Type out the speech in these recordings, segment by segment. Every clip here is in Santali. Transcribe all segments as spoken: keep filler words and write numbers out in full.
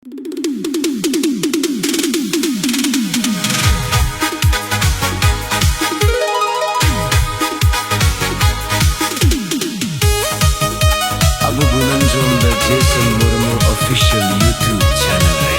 ᱟᱵᱚ ᱵᱚᱱ ᱟᱸᱡᱚᱢ ᱫᱟ Jason Murmu Official YouTube channel ᱨᱮ᱾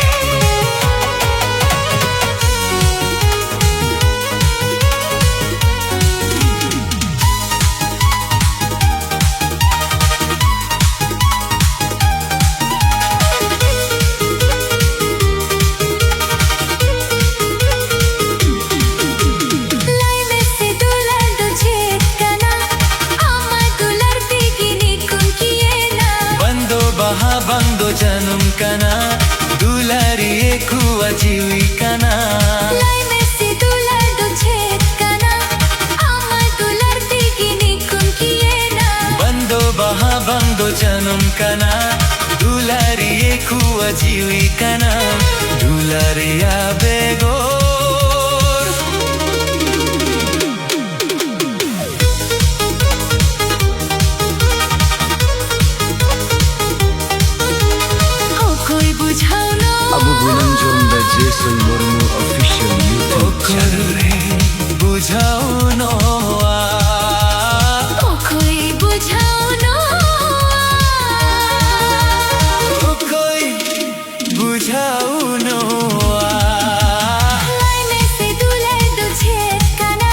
ᱞᱟᱹᱭ ᱢᱮᱥᱮ ᱫᱩᱞᱟᱹᱲ ᱫᱚ ᱪᱮᱫ ᱠᱟᱱᱟ? ᱟᱢᱟᱜ ᱫᱩᱞᱟᱹᱲ ᱛᱮᱜᱮ ᱱᱤᱠᱩᱧ ᱠᱤᱭᱮᱱᱟ᱾ ᱵᱟᱝ ᱫᱚ ᱵᱟᱦᱟ, ᱵᱟᱝ ᱫᱚ ᱡᱟᱹᱱᱩᱢ ᱠᱟᱱᱟ, ᱫᱩᱞᱟᱹᱲᱤᱭᱟᱹ ᱠᱚᱣᱟᱜ ᱡᱤᱣᱤ ᱠᱟᱱᱟ᱾ ᱞᱟᱹᱭ ᱢᱮᱥᱮ ᱫᱩᱞᱟᱹᱲ ᱫᱚ ᱪᱮᱫ ᱠᱟᱱᱟ? ᱟᱢᱟᱜ ᱫᱩᱞᱟᱹᱲ ᱛᱮᱜᱮ ᱱᱤᱠᱩᱧ ᱠᱤᱭᱮᱱᱟ᱾ ᱵᱟᱝ ᱫᱚ ᱵᱟᱦᱟ, ᱵᱟᱝ ᱫᱚ ᱡᱟᱹᱱᱩᱢ ᱠᱟᱱᱟ, ᱫᱩᱞᱟᱹᱲᱤᱭᱟᱹ ᱠᱚᱣᱟᱜ ᱡᱤᱣᱤ ᱠᱟᱱᱟ, ᱫᱩᱞᱟᱹᱲᱤᱭᱟᱹ ᱵᱮᱜᱚᱨ᱾ ᱚᱠᱚᱭ ᱵᱩᱡᱷᱟᱹᱣ ᱱᱚᱣᱟ? ᱟᱵᱚ ᱵᱚᱱ ᱟᱸᱡᱚᱢ ᱫᱟ Jason Murmu Official YouTube channel ᱨᱮ᱾ ᱵᱩᱡᱷᱟᱹᱣ ᱱᱚᱣᱟ᱾ ᱚᱠᱚᱭ ᱵᱩᱡᱷᱟᱹᱣ ᱱᱚᱣᱟ? ᱚᱠᱚᱭ ᱵᱩᱡᱷᱟᱹᱣ ᱱᱚᱣᱟ᱾ ᱞᱟᱹᱭ ᱢᱮᱥᱮ ᱫᱩᱞᱟᱹᱲ ᱫᱚ ᱪᱮᱫ ᱠᱟᱱᱟ?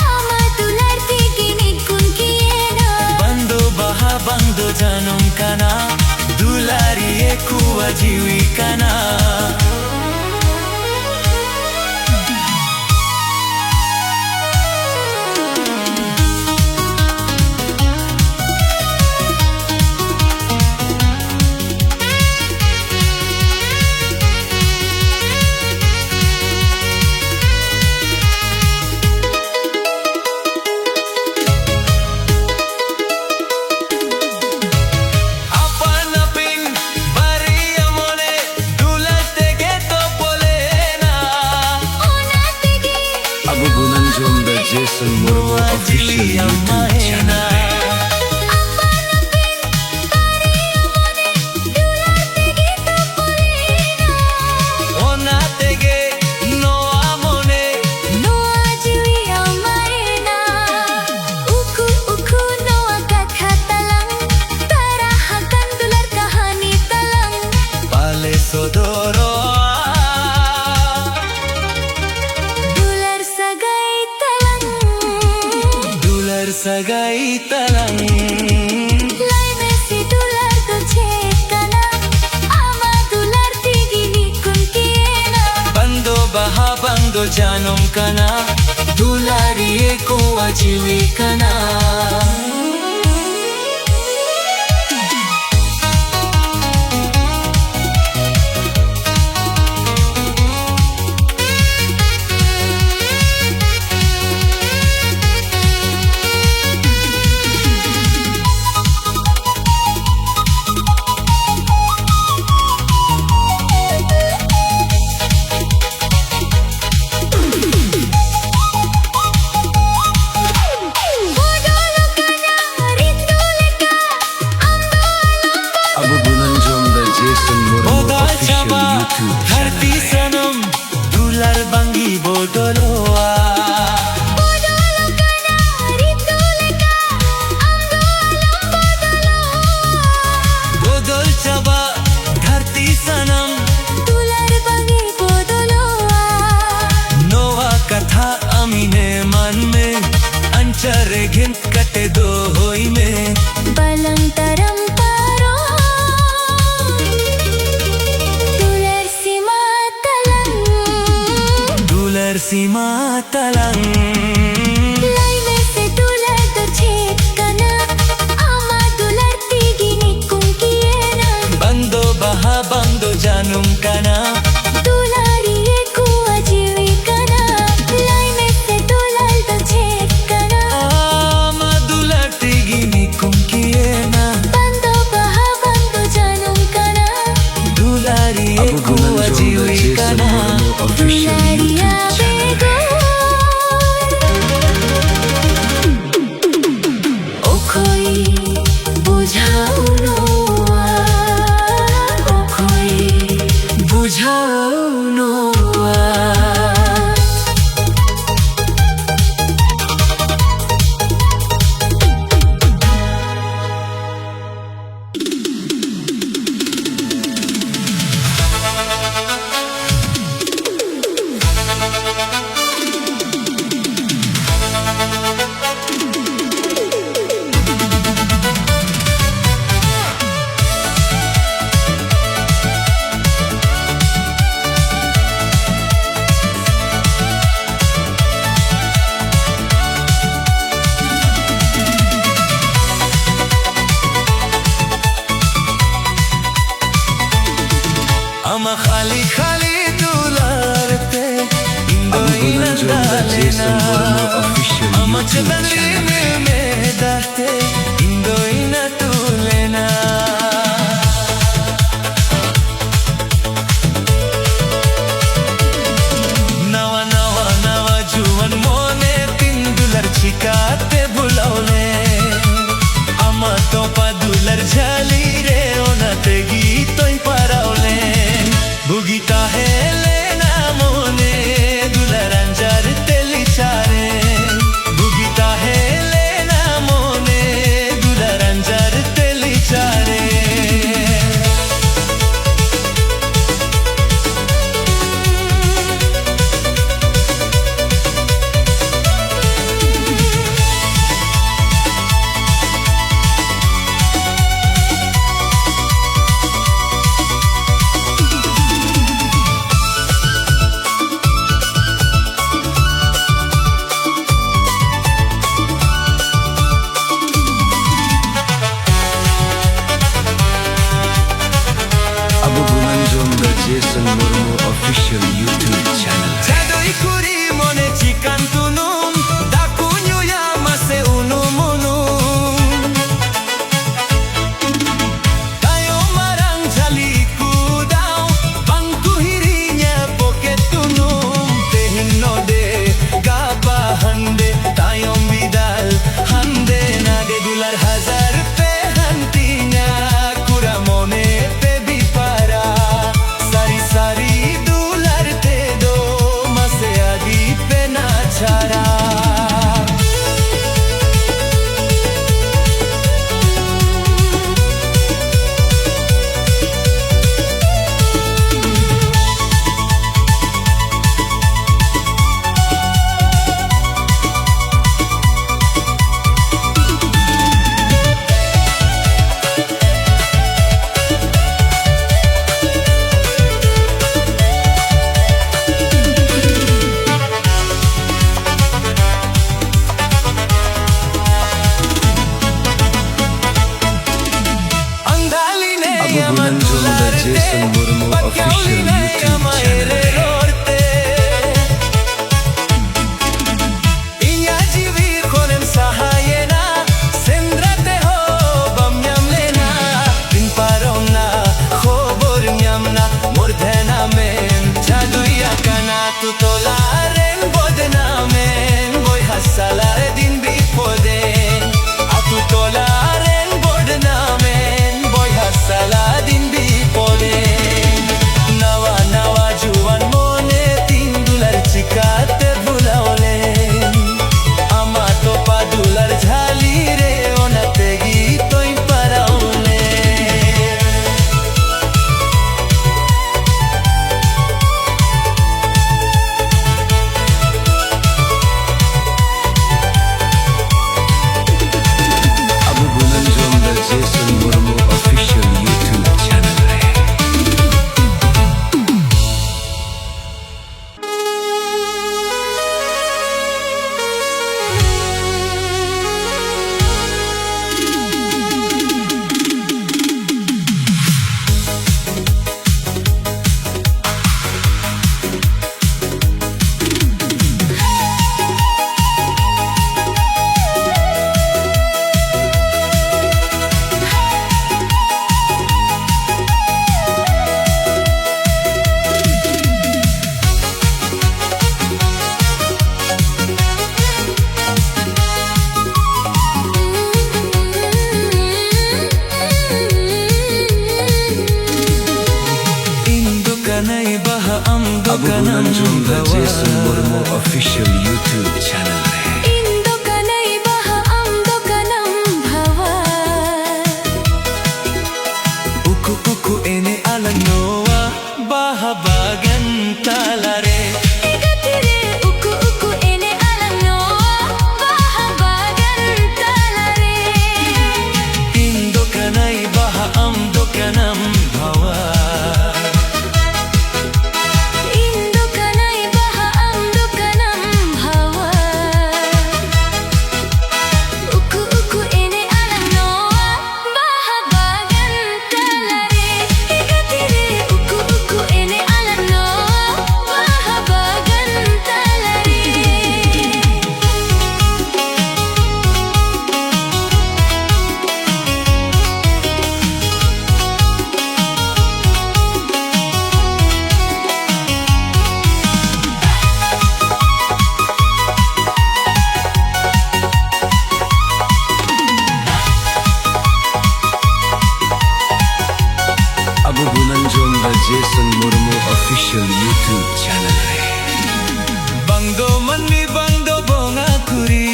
ᱟᱢᱟᱜ ᱫᱩᱞᱟᱹᱲ ᱛᱮᱜᱮ ᱱᱤᱠᱩᱧ ᱠᱤᱭᱮᱱᱟ᱾ ᱵᱟᱝ ᱫᱚ ᱵᱟᱦᱟ, ᱵᱟᱝ ᱫᱚ ᱡᱟᱹᱱᱩᱢ ᱠᱟᱱᱟ, ᱫᱩᱞᱟᱹᱲᱤᱭᱟᱹ ᱠᱚᱣᱟᱜ ᱡᱤᱣᱤ ᱠᱟᱱᱟ᱾ ᱟᱯᱟᱱ ᱟᱹᱯᱤᱱ ᱵᱟᱨᱭᱟ ᱢᱚᱱᱮ ᱫᱩᱞᱟᱹᱲ ᱛᱮ ᱫᱚᱨᱚᱜᱼᱟ᱾ ᱫᱩᱞᱟᱹᱲ ᱥᱟᱹᱜᱟᱹᱭ ᱛᱟᱞᱟᱝ᱾ ᱫᱩᱞᱟᱹᱲ ᱥᱟᱹᱜᱟᱹᱭ ᱛᱟᱞᱟᱝ᱾ ᱞᱟᱹᱭ ᱢᱮᱥᱮ ᱫᱩᱞᱟᱹᱲ ᱫᱚ ᱪᱮᱫ ᱠᱟᱱᱟ? ᱟᱢᱟᱜ ᱫᱩᱞᱟᱹᱲ ᱛᱮᱜᱮ ᱱᱤᱠᱩᱧ ᱠᱤᱭᱮᱱᱟ᱾ ᱵᱟᱝ ᱫᱚ ᱵᱟᱦᱟ ᱵᱟᱝ ᱫᱚ ᱡᱟᱱᱟᱢ ᱠᱟᱱᱟ᱾ ᱫᱩᱞᱟᱹᱲᱤᱭᱟᱹ ᱠᱚᱣᱟᱜ ᱡᱤᱣᱤ ᱠᱟᱱᱟ᱾ ᱵᱚᱫᱚᱞ ᱠᱟᱱᱟ ᱨᱤᱛᱩ ᱞᱮᱠᱟ, ᱟᱢ ᱫᱚ ᱟᱞᱚᱢ ᱵᱚᱫᱚᱞ᱾ ᱟᱵᱚ ᱵᱚᱱ ᱟᱸᱡᱚᱢ ᱫᱟ ᱡᱮᱥᱚᱱ ᱢᱩᱨᱢᱩ ᱵᱚᱫᱚᱞ official ᱪᱟᱵᱟ, YouTube channel᱾ ᱫᱷᱟᱹᱨᱛᱤ ᱥᱟᱱᱟᱢ ᱫᱩᱞᱟᱹᱲ ᱵᱟᱝᱜᱤ ᱵᱚᱫᱚᱞᱚᱜᱼᱟ᱾ ᱵᱚᱫᱚᱞ ᱠᱟᱱᱟ ᱨᱤᱛᱩ ᱞᱮᱠᱟ, ᱟᱢ ᱫᱚ ᱟᱞᱚᱢ ᱵᱚᱫᱚᱞᱚᱜᱼᱟ᱾ ᱵᱚᱫᱚᱞ ᱪᱟᱵᱟ ᱫᱷᱟᱹᱨᱛᱤ ᱥᱟᱱᱟᱢ, ᱫᱩᱞᱟᱹᱲ ᱵᱟᱝᱜᱤ ᱵᱚᱫᱚᱞᱚᱜᱼᱟ᱾ ᱱᱚᱣᱟ ᱠᱟᱛᱷᱟ ᱟᱢᱤᱱᱮ ᱢᱟᱱ ᱢᱮ, ᱟᱧᱪᱟᱨ ᱨᱮ ᱜᱷᱮᱱ ᱠᱟᱛᱮ ᱫᱚᱦᱚᱭ ᱢᱮ᱾ ᱵᱟᱞᱟᱝ ᱛᱟᱨᱟᱢ ᱯᱟᱨᱚᱢ᱾ ᱫᱩᱞᱟᱹᱲ ᱥᱤᱢᱟ ᱛᱟᱞᱟᱝ᱾ ᱫᱩᱞᱟᱹᱲ ᱥᱤᱢᱟ ᱛᱟᱞᱟᱝ᱾ ᱞᱟᱹᱭ ᱢᱮᱥᱮ ᱫᱩᱞᱟᱹᱲ ᱫᱚ ᱪᱮᱫ ᱠᱟᱱᱟ? ᱟᱢᱟᱜ ᱫᱩᱞᱟᱹᱲ ᱛᱮᱜᱮ ᱱᱤᱠᱩᱧ ᱠᱤᱭᱮᱱᱟ᱾ ᱵᱟᱝ ᱫᱚ ᱵᱟᱦᱟ ᱵᱟᱝ ᱫᱚ ᱡᱟᱹᱱᱩᱢ ᱠᱟᱱᱟ᱾ ᱫᱩᱞᱟᱹᱲᱤᱭᱟᱹ ᱠᱚᱣᱟᱜ ᱡᱤᱣᱤ ᱠᱟᱱᱟ᱾ ᱞᱟᱹᱭ ᱢᱮᱥᱮ ᱫᱩᱞᱟᱹᱲ ᱫᱚ ᱪᱮᱫ ᱠᱟᱱᱟ? ᱟᱢᱟᱜ ᱫᱩᱞᱟᱹᱲ ᱛᱮᱜᱮ ᱱᱤᱠᱩᱧ ᱠᱤᱭᱮᱱᱟ᱾ ᱵᱟᱝ ᱫᱚ ᱵᱟᱦᱟ ᱵᱟᱝ ᱫᱚ ᱡᱟᱹᱱᱩᱢ ᱠᱟᱱᱟ᱾ ᱫᱩᱞᱟᱹᱲᱤᱭᱟᱹ ᱟᱵᱚ ᱵᱚᱱ ᱠᱚᱣᱟᱜ ᱟᱸᱡᱚᱢ ᱫᱟ ᱡᱤᱣᱤ ᱡᱮᱥᱚᱱ ᱠᱟᱱᱟ᱾ ᱢᱩᱨᱢᱩ official ᱫᱩᱞᱟᱹᱲᱤᱭᱟᱹ YouTube channel᱾ ᱵᱮᱜᱚᱨ ᱚᱠᱚᱭ ᱵᱩᱡᱷᱟᱹᱣ ᱱᱚᱣᱟ? ᱚᱠᱚᱭ ᱵᱩᱡᱷᱟᱹᱣ ᱱᱚᱣᱟ? ᱟᱢᱟᱜ ᱠᱷᱟᱹᱞᱤ ᱠᱷᱟᱹᱞᱤ ᱫᱩᱞᱟᱹᱲ ᱛᱮ ᱤᱧ ᱫᱚ ᱟᱵᱚ ᱵᱚᱱ ᱤᱧ ᱟᱸᱡᱚᱢ ᱮᱫᱟ ᱟᱱᱫᱟ ᱡᱮᱥᱚᱱ ᱞᱮᱱᱟ᱾ ᱢᱩᱨᱢᱩ Official ᱟᱢᱟᱜ YouTube ᱪᱮᱛᱟᱱ ᱨᱮ channel᱾ ᱢᱮᱫ ᱫᱟᱜ ᱛᱮ ᱤᱧ ᱫᱚ ᱤᱧ ᱟᱹᱛᱩ ᱞᱮᱱᱟ᱾ ᱱᱟᱣᱟ ᱱᱟᱣᱟ ᱱᱟᱣᱟ ᱡᱩᱣᱟᱹᱱ ᱢᱚᱱᱮ ᱛᱤᱧ ᱫᱩᱞᱟᱹᱲ ᱪᱤᱠᱟᱹᱛᱮ ᱵᱷᱩᱞᱟᱹᱣ ᱞᱮ? ᱟᱢᱟᱜ ᱛᱚᱯᱟ ᱫᱩᱞᱟᱹᱲ ᱡᱷᱟᱹᱞᱤ ᱨᱮ ᱚᱱᱟ ᱛᱮᱜᱮ ᱛᱚᱧ ᱯᱟᱨᱟᱣ ᱞᱮᱱ᱾ ᱵᱩᱜᱤ ᱛᱟᱦᱮᱸ ᱞᱮᱱᱟ ᱢᱚᱱᱮ ᱫᱩᱞᱟᱹᱲ ᱟᱧᱡᱟᱨ ᱛᱮ ᱞᱤᱪᱟᱨᱮ᱾ ᱵᱩᱜᱤ ᱛᱟᱦᱮᱸ ᱞᱮᱱᱟ ᱢᱚᱱᱮ ᱫᱩᱞᱟᱹᱲ ᱟᱧᱡᱟᱨ ᱛᱮ ᱞᱤᱪᱟᱨᱮ᱾ ᱟᱵᱚ ᱵᱚᱱ ᱟᱸᱡᱚᱢ ᱫᱟ Jason Murmu Official YouTube channel᱾ ᱪᱟᱰᱚᱭ ᱠᱩᱲᱤ ᱢᱚᱱᱮ ᱪᱤᱠᱟᱱ ᱛᱩᱱᱩᱢ, ᱫᱟᱜ ᱠᱚ ᱧᱩᱭᱟ ᱢᱟᱥᱮ ᱩᱱᱩᱢ ᱩᱱᱩᱢ᱾ ᱛᱟᱭᱚᱢ ᱢᱟᱨᱟᱝ ᱡᱷᱟᱹᱞᱤ ᱠᱚ ᱫᱟᱣ, ᱵᱟᱝ ᱠᱚ ᱦᱤᱲᱤᱧᱟ ᱯᱚᱠᱮᱴ ᱛᱩᱱᱩᱢ᱾ ᱛᱮᱦᱮᱧ ᱱᱚᱰᱮ, ᱜᱟᱯᱟ ᱦᱟᱱᱰᱮ, ᱛᱟᱭᱚᱢ ᱵᱤᱫᱟᱞ ᱦᱟᱱᱰᱮ ᱱᱟᱰᱮ᱾ ᱫᱩᱞᱟᱹᱲ ᱦᱟᱡᱟᱨ ᱯᱮ ᱦᱟᱹᱴᱤᱧᱟ, ᱠᱩᱲᱟ ᱢᱚᱱᱮ ᱯᱮ ᱵᱤᱯᱟᱨᱟ᱾ ᱥᱟᱹᱨᱤ ᱥᱟᱹᱨᱤ ᱫᱩᱞᱟᱹᱲ ᱛᱮᱫᱚ ᱢᱟᱥᱮ ᱟᱹᱰᱤ ᱵᱟᱦᱟ ᱟᱢ ᱫᱚ ᱟᱵᱚ ᱠᱟᱱᱟᱢ ᱵᱚᱱ ᱟᱸᱡᱚᱢ ᱫᱟ ᱵᱷᱟᱣᱟ᱾ Jason Murmu Official YouTube channel ᱨᱮ᱾ ᱤᱧ ᱫᱚ ᱠᱟᱹᱱᱟᱹᱧ ᱵᱟᱦᱟ ᱟᱢ ᱫᱚ ᱠᱟᱱᱟᱢ ᱵᱷᱟᱣᱟ᱾ ᱩᱠᱩ ᱩᱠᱩ ᱮᱱᱮᱡ ᱟᱞᱟᱝ ᱱᱚᱣᱟ ᱵᱟᱦᱟ ᱵᱟᱜᱟᱱ ᱛᱟᱞᱟᱨᱮ᱾ ᱮ ᱜᱟᱛᱮ ᱨᱮ ᱩᱠᱩ ᱩᱠᱩ ᱮᱱᱮᱡ ᱟᱞᱟᱝ ᱱᱚᱣᱟ ᱵᱟᱦᱟ ᱵᱟᱜᱟᱱ ᱛᱟᱞᱟᱨᱮ᱾ ᱤᱧ ᱫᱚ ᱠᱟᱹᱱᱟᱹᱧ ᱵᱟᱦᱟ ᱟᱢ ᱫᱚ ᱠᱟᱱᱟᱢ ᱵᱷᱟᱣᱟ᱾ ᱤᱧ ᱫᱚ ᱠᱟᱹᱱᱟᱹᱧ ᱵᱟᱦᱟ ᱟᱢ ᱫᱚ ᱠᱟᱱᱟᱢ ᱵᱷᱟᱣᱟ᱾ ᱩᱠᱩ ᱩᱠᱩ ᱮᱱᱮᱡ ᱟᱞᱟᱝ ᱱᱚᱣᱟ ᱵᱟᱦᱟ ᱵᱟᱜᱟᱱ ᱛᱟᱞᱟᱨᱮ᱾ ᱮ ᱜᱟᱛᱮ ᱨᱮ ᱩᱠᱩ ᱩᱠᱩ ᱮᱱᱮᱡ ᱟᱞᱟᱝ ᱱᱚᱣᱟ ᱵᱟᱦᱟ ᱵᱟᱜᱟᱱ ᱛᱟᱞᱟᱨᱮ᱾ ᱟᱵᱚ ᱵᱚᱱ ᱟᱸᱡᱚᱢ ᱫᱟ Jason Murmu Official YouTube channel ᱨᱮ᱾ ᱵᱟᱝ ᱫᱚ ᱢᱟᱹᱱᱢᱤ ᱵᱟᱝ ᱫᱚ ᱵᱚᱸᱜᱟ ᱠᱩᱲᱤ,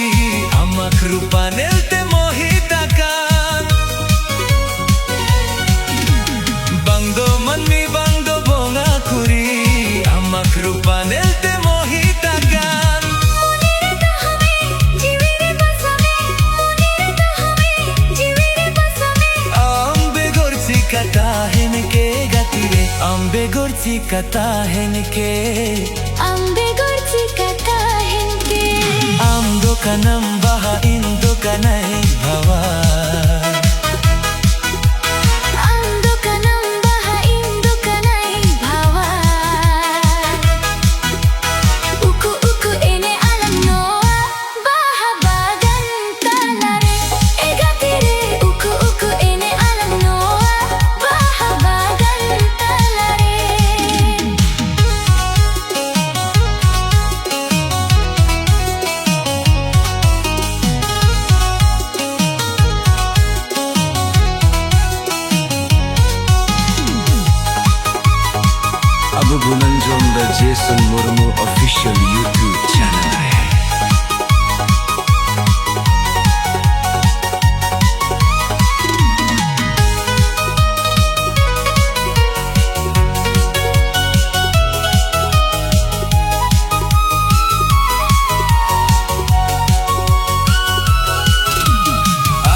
ᱟᱢᱟᱜ ᱨᱩᱯᱟ ᱧᱮᱞᱛᱮ ᱢᱳᱦᱤᱛ ᱟᱠᱟᱱ᱾ ᱵᱟᱝ ᱫᱚ ᱢᱟᱹᱱᱢᱤ ᱵᱟᱝ ᱫᱚ ᱵᱚᱸᱜᱟ ᱠᱩᱲᱤ, ᱟᱢᱟᱜ ᱨᱩᱯᱟ ᱧᱮᱞᱛᱮ ᱢᱳᱦᱤᱛ ᱟᱠᱟᱱ᱾ ᱢᱚᱱᱮ ᱨᱮ ᱛᱟᱦᱟᱢᱮ, ᱡᱤᱣᱤ ᱨᱮ ᱵᱟᱥᱟᱢᱮ, ᱢᱚᱱᱮ ᱨᱮ ᱛᱟᱦᱟᱢᱮ, ᱡᱤᱣᱤ ᱨᱮ ᱵᱟᱥᱟᱢᱮ᱾ ᱟᱢ ᱵᱮᱜᱚᱨ ᱪᱤᱠᱟ ᱛᱟᱦᱮᱱ ᱠᱮ ᱜᱟᱛᱮ ᱨᱮ, ᱟᱢ ᱵᱮᱜᱚᱨ ᱪᱤᱠᱟ ᱛᱟᱦᱮᱱ ᱠᱮ᱾ ᱟᱢ ᱵᱮᱜᱚᱨ ᱪᱤᱠᱟ ᱛᱟᱦᱮᱱ ᱠᱮ᱾ ᱟᱢ ᱫᱚ ᱠᱟᱱᱟᱢ ᱵᱟᱦᱟ, ᱤᱧ ᱫᱚ ᱠᱟᱱᱟᱭ ᱵᱷᱟᱣᱟ᱾ ᱟᱢ ᱫᱚ ᱠᱟᱱᱟᱢ ᱵᱟᱦᱟ, ᱤᱧ ᱫᱚ ᱠᱟᱱᱟᱭ ᱵᱷᱟᱣᱟ᱾ ᱩᱠᱩ ᱩᱠᱩ ᱮᱱᱮᱡ ᱟᱞᱟᱝ ᱱᱚᱣᱟ ᱵᱟᱦᱟ ᱵᱟᱜᱟᱱ ᱛᱟᱞᱟᱨᱮ᱾ ᱮ ᱜᱟᱛᱮ ᱨᱮ ᱩᱠᱩ ᱩᱠᱩ ᱮᱱᱮᱡ ᱟᱞᱟᱝ ᱱᱚᱣᱟ ᱵᱟᱦᱟ ᱵᱟᱜᱟᱱ ᱛᱟᱞᱟᱨᱮ᱾ ᱟᱵᱚ ᱵᱚᱱ ᱟᱸᱡᱚᱢ ᱫᱟ Jason Murmu Official YouTube channel ᱨᱮ᱾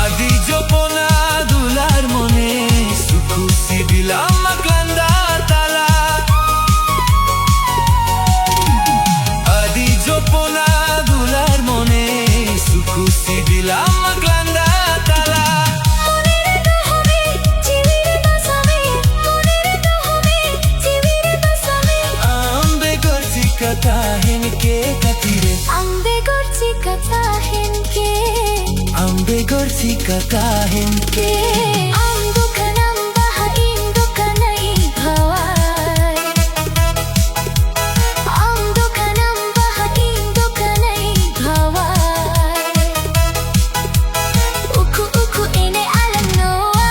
ᱟᱹᱰᱤ ᱡᱚᱯᱚᱱᱟ ᱫᱩᱞᱟᱨ ᱢᱚᱱᱮ, ᱥᱩᱠᱩ ᱥᱤᱵᱤᱞ ᱟᱢᱟᱜ ᱞᱟᱸᱫᱟ ᱛᱟᱞᱟ᱾ ᱟᱹᱰᱤ ᱡᱚᱯᱚᱱᱟ ᱫᱩᱞᱟᱨ ᱢᱚᱱᱮ, ᱥᱩᱠᱩ ᱥᱤᱵᱤᱞ ᱟᱢᱟᱜ ᱞᱟᱸᱫᱟ ᱛᱟᱞᱟ᱾ ᱢᱚᱱᱮ ᱨᱮ ᱫᱚᱦᱚ ᱢᱮ, ᱡᱤᱣᱤ ᱨᱮ ᱵᱟᱥᱟ ᱢᱮ, ᱢᱚᱱᱮ ᱨᱮ ᱫᱚᱦᱚ ᱢᱮ, ᱡᱤᱣᱤ ᱨᱮ ᱵᱟᱥᱟ ᱢᱮ᱾ ᱟᱢ ᱵᱮᱜᱚᱨ ᱪᱤᱠᱟ ᱛᱟᱦᱮᱱ ᱠᱮ ᱜᱟᱛᱮ ᱨᱮ? ᱟᱢ ᱵᱮᱜᱚᱨ ᱪᱤᱠᱟ ᱛᱟᱦᱮᱱ ᱠᱮ? ᱟᱢ ᱵᱮᱜᱚᱨ ᱪᱤᱠᱟ ᱛᱟᱦᱮᱱ ᱠᱮ? ᱟᱢ ᱫᱚ ᱠᱟᱱᱟᱢ ᱵᱟᱦᱟ, ᱤᱧ ᱫᱚ ᱠᱟᱹᱱᱟᱹᱧ ᱵᱷᱟᱣᱟᱭ᱾ ᱟᱢ ᱫᱚ ᱠᱟᱱᱟᱢ ᱵᱟᱦᱟ, ᱤᱧ ᱫᱚ ᱠᱟᱹᱱᱟᱹᱧ ᱵᱷᱟᱣᱟᱭ᱾ ᱩᱠᱩ ᱩᱠᱩ ᱮᱱᱮᱡ ᱟᱞᱟᱝ ᱱᱚᱣᱟ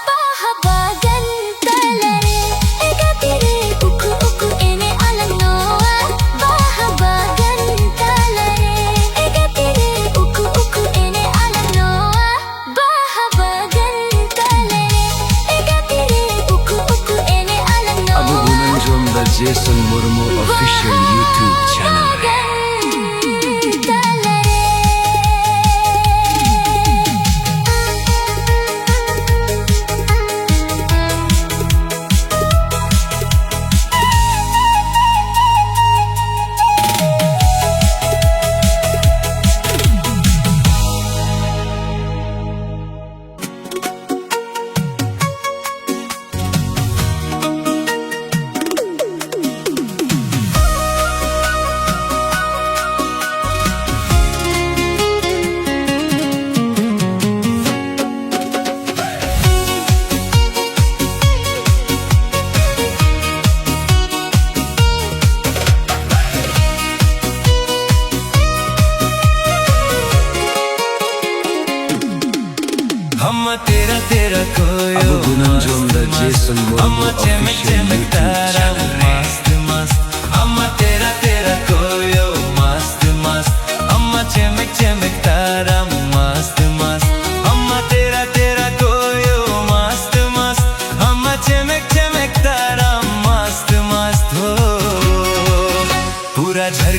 ᱵᱟᱦᱟ ᱵᱟᱜᱟᱱ ᱛᱟᱞᱟᱨᱮ᱾ ᱮ ᱜᱟᱛᱮ ᱨᱮ, ᱩᱠᱩ ᱩᱠᱩ ᱮᱱᱮᱡ ᱟᱞᱟᱝ ᱱᱚᱣᱟ ᱵᱟᱦᱟ ᱵᱟᱜᱟᱱ ᱛᱟᱞᱟᱨᱮ᱾ ᱮ ᱜᱟᱛᱮ ᱨᱮ, ᱩᱠᱩ ᱩᱠᱩ ᱮᱱᱮᱡ ᱟᱞᱟᱝ ᱱᱚᱣᱟ ᱵᱟᱦᱟ ᱵᱟᱜᱟᱱ ᱛᱟᱞᱟᱨᱮ᱾ ᱮ ᱜᱟᱛᱮ ᱨᱮ, ᱩᱠᱩ ᱩᱠᱩ ᱮᱱᱮᱡ ᱟᱞᱟᱝ ᱱᱚᱣᱟ ᱟᱵᱚ ᱵᱚᱱ ᱟᱸᱡᱚᱢ ᱫᱟ Jason Murmu Official YouTube channel ᱨᱮ᱾ हम तेरा तेरा कोयो ᱟᱵᱚ ᱵᱚᱱ ᱟᱸᱡᱚᱢ ᱫᱟ Jason Murmu Official YouTube channel ᱨᱮ᱾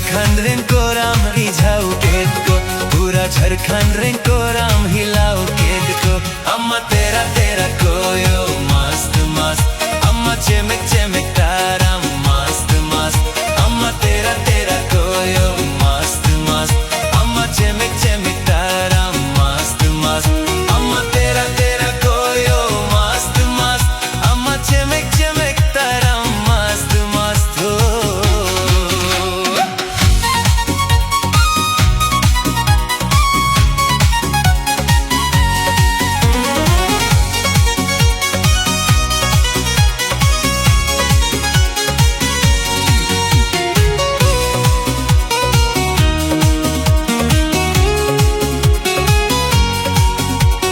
ᱡᱷᱟᱲᱠᱷᱚᱸᱰ ᱨᱮᱱ ᱠᱚᱲᱟᱢ ᱨᱤᱡᱷᱟᱹᱣ ᱠᱮᱫ ᱠᱚ, ᱯᱩᱨᱟ ᱡᱷᱟᱲᱠᱷᱚᱸᱰ ᱨᱮᱱ ᱠᱚᱲᱟᱢ ᱦᱤᱞᱟᱹᱣ ᱠᱮᱫ ᱠᱚ᱾ ᱟᱢᱟᱜ ᱛᱮᱨᱟ ᱛᱮᱨᱟ ᱠᱚᱭᱚ ᱢᱟᱥᱛ ᱢᱟᱥᱛ, ᱟᱢᱟᱜ ᱪᱮᱢᱮᱠ ᱪᱮᱢᱮᱠ ᱛᱟᱨᱟᱢ ᱢᱟᱥᱛ ᱢᱟᱥᱛ, ᱟᱢᱟᱜ ᱛᱮᱨᱟ ᱛᱮᱨᱟ ᱠᱚᱭᱚ ᱢᱟᱥᱛ ᱢᱟᱥᱛ, ᱟᱢᱟᱜ ᱪᱮᱢᱮᱠ ᱪᱮᱢᱮᱠ ᱛᱟᱨᱟᱢ ᱢᱟᱥᱛ ᱢᱟᱥᱛ, ᱟᱢᱟᱜ ᱛᱮᱨᱟ ᱛᱮᱨᱟ ᱠᱚᱭᱚ ᱢᱟᱥᱛ ᱢᱟᱥᱛ, ᱟᱢᱟᱜ ᱪᱮᱢᱮᱠ ᱪᱮᱢᱮᱠ ᱛᱟᱨᱟᱢ ᱢᱟᱥᱛ ᱢᱟᱥᱛ ᱦᱳ᱾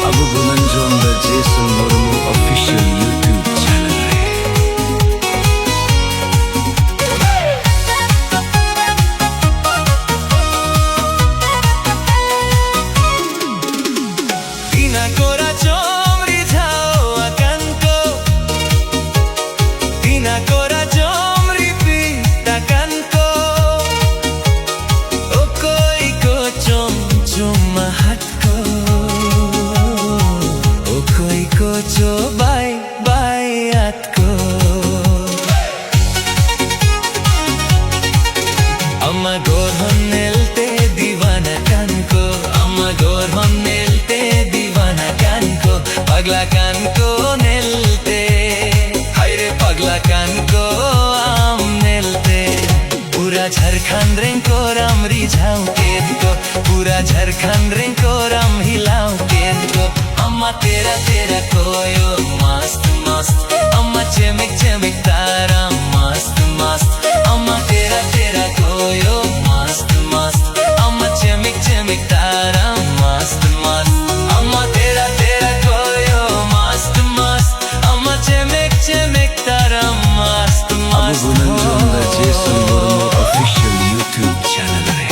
ᱟᱵᱚ ᱵᱚᱱ ᱟᱸᱡᱚᱢ ᱫᱟ Jason Murmu Official YouTube channel ᱨᱮ᱾ ᱛᱤᱱᱟ ᱠᱚᱨᱟ ᱪᱚᱢ ᱨᱤᱡᱷᱟᱣ ᱟᱠᱟᱱ ᱠᱚ, ᱛᱤᱱᱟ ᱠᱚᱨᱟ ᱪᱚᱢ ᱨᱤᱯᱤᱴ ᱟᱠᱟᱱ ᱠᱚ, ᱚᱠᱚᱭ ᱠᱚ ᱪᱚᱢ ᱪᱩᱢᱟᱦᱟᱫ ᱠᱚ, ᱚᱠᱚᱭ ᱠᱚ ᱪᱚ ᱵᱟᱭ ᱵᱟᱭ ᱟᱫ ᱠᱚ᱾ ᱟᱢᱟᱜ ᱜᱚᱲᱦᱚᱱ ᱧᱮᱞᱛᱮ ᱫᱤᱣᱟᱱᱟ ᱠᱟᱱ ᱠᱚ, ᱟᱢᱟᱜ ᱜᱚᱲᱦᱚᱱ ᱧᱮᱞᱛᱮ ᱫᱤᱣᱟᱱᱟ ᱠᱟᱱ ᱠᱚ, ᱯᱟᱜᱽᱞᱟ ᱠᱟᱱ ᱠᱚ ᱧᱮᱞᱛᱮ, ᱦᱟᱭ ᱨᱮ ᱯᱟᱜᱽᱞᱟ ᱠᱟᱱ ᱠᱚ ᱟᱢ ᱧᱮᱞᱛᱮ᱾ ᱯᱩᱨᱟ ᱡᱷᱟᱲᱠᱷᱚᱸᱰ ᱨᱮᱱ ᱠᱚᱲᱟᱢ ᱨᱤᱡᱷᱟᱹᱣ ᱠᱮᱫ ᱠᱚ, ᱯᱩᱨᱟ ᱡᱷᱟᱲᱠᱷᱚᱸᱰ ᱨᱮᱱ ᱠᱚᱲᱟᱢ ᱦᱤᱞᱟᱹᱣ ᱠᱮᱫ ᱠᱚ᱾ ᱟᱢᱟᱜ ᱛᱮᱨᱟ ᱛᱮᱨᱟ ᱠᱚᱭᱚ ᱢᱟᱥᱛ ᱢᱟᱥᱛ, ᱟᱢᱟᱜ ᱪᱮᱢᱮᱠ ᱪᱮᱢᱮᱠ ᱛᱟᱨᱟᱢ ᱢᱟᱥᱛ ᱢᱟᱥᱛ, ᱟᱢᱟᱜ ᱛᱮᱨᱟ ᱛᱮᱨᱟ ᱠᱚᱭᱚ ᱢᱟᱥᱛ ᱢᱟᱥᱛ, ᱟᱢᱟᱜ ᱪᱮᱢᱮᱠ ᱪᱮᱢᱮᱠ ᱛᱟᱨᱟᱢ ᱢᱟᱥᱛ ᱢᱟᱥᱛ, ᱟᱢᱟᱜ ᱛᱮᱨᱟ ᱛᱮᱨᱟ ᱠᱚᱭᱚ ᱢᱟᱥᱛ ᱢᱟᱥᱛ, ᱟᱢᱟᱜ ᱪᱮᱢᱮᱠ ᱪᱮᱢᱮᱠ ᱛᱟᱨᱟᱢ ᱢᱟᱥᱛ ᱢᱟᱥᱛ᱾ ᱟᱵᱚ ᱵᱚᱱ ᱟᱸᱡᱚᱢ ᱫᱟ Jason Murmu Official YouTube channel ᱨᱮ᱾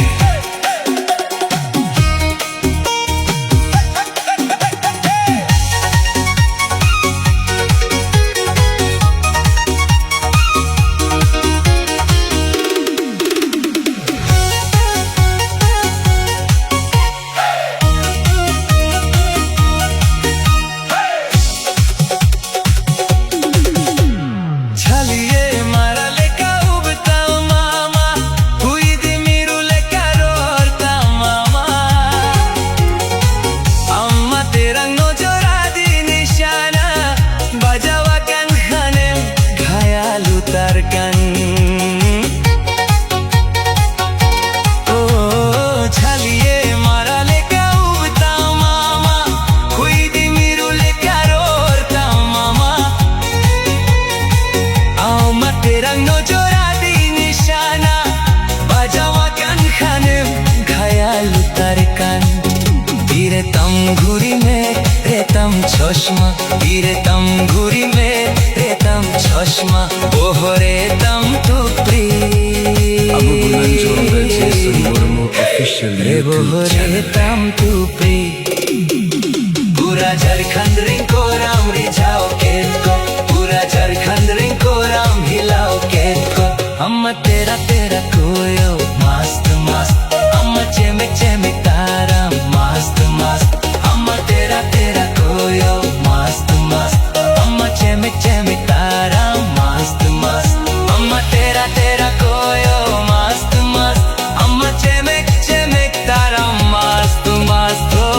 ᱩᱛᱟᱹᱨ ᱠᱟᱱ᱾ ᱳ, ᱡᱷᱟᱹᱞᱤᱭᱮ ᱢᱟᱨᱟ ᱞᱮᱠᱟ ᱩᱵ ᱛᱟᱢ ᱢᱟᱢᱟ, ᱠᱷᱩᱭᱫᱤ ᱢᱤᱨᱩ ᱞᱮᱠᱟ ᱨᱚᱲ ᱛᱟᱢ ᱢᱟᱢᱟ᱾ ᱟᱢ ᱢᱟ ᱛᱮᱨᱟᱝ ᱱᱚᱡᱚᱨ ᱟᱹᱰᱤ ᱱᱤᱥᱟᱱᱟ, ᱵᱟᱡᱟᱣ ᱟᱠᱟᱱ ᱠᱷᱟᱱᱮᱢ ᱜᱷᱟᱭᱟᱞ ᱩᱛᱟᱹᱨ ᱠᱟᱱ᱾ ᱛᱤᱨᱮ ᱛᱟᱢ ᱜᱷᱩᱲᱤ ᱢᱮᱫ ᱨᱮ ᱛᱟᱢ ᱪᱚᱥᱢᱟ, ᱛᱤᱨᱮ ᱛᱟᱢ ᱜᱷᱩᱲᱤ ᱢᱮᱫ ᱨᱮ ᱛᱟᱢ ᱪᱚᱥᱢᱟ, ᱵᱚᱦᱚᱜ ᱨᱮ ᱛᱟᱢ ᱴᱩᱯᱨᱤ᱾ ᱟᱵᱚ ᱵᱚᱱ ᱟᱸᱡᱚᱢ ᱫᱟ ᱡᱮᱥᱚᱱ ᱢᱩᱨᱢᱩ official ᱨᱮ YouTube ᱵᱚᱦᱚᱜ ᱨᱮ channel ᱨᱮ᱾ ᱛᱟᱢ ᱴᱩᱯᱨᱤ᱾ ᱯᱩᱨᱟ ᱡᱷᱟᱲᱠᱷᱚᱸᱰ ᱨᱤᱱ ᱠᱚᱲᱟᱢ ᱨᱤᱡᱷᱟᱹᱣ ᱠᱮᱫ ᱠᱚ, ᱯᱩᱨᱟ ᱡᱷᱟᱲᱠᱷᱚᱸᱰ ᱨᱤᱱ ᱠᱚᱲᱟᱢ ᱦᱤᱞᱟᱹᱣ ᱠᱮᱫ ᱠᱚ᱾ ᱟᱢ ᱢᱟ ᱛᱮᱨᱟ ᱛᱮᱨᱟ ᱠᱚᱭᱚᱜ ᱢᱟᱥᱛ ᱢᱟᱥᱛ, ᱟᱢ ᱢᱟ ᱪᱮᱢᱮᱠ ᱪᱮᱢᱮᱠ ᱛᱟᱨᱟᱢ ᱢᱟᱥᱛ ᱢᱟᱥᱛ, ᱟᱢ ᱢᱟ ᱛᱮᱨᱟ ᱛᱮᱨᱟ ᱠᱚᱭᱚᱜ ᱢᱟᱥᱛ ᱢᱟᱥᱛ, ᱟᱢ ᱢᱟ ᱪᱮᱢᱮᱠ ᱪᱮᱢᱮᱠ ᱛᱟᱨᱟᱢ ᱢᱟᱥᱛ ᱢᱟᱥᱛ, ᱟᱢ ᱢᱟ ᱛᱮᱨᱟ ᱛᱮᱨᱟ ᱠᱚᱭᱚᱜ ᱢᱟᱥᱛ ᱢᱟᱥᱛ, ᱟᱢ ᱢᱟ ᱪᱮᱢᱮᱠ ᱪᱮᱢᱮᱠ ᱛᱟᱨᱟᱢ ᱢᱟᱥᱛ ᱢᱟᱥᱛ ᱦᱳ᱾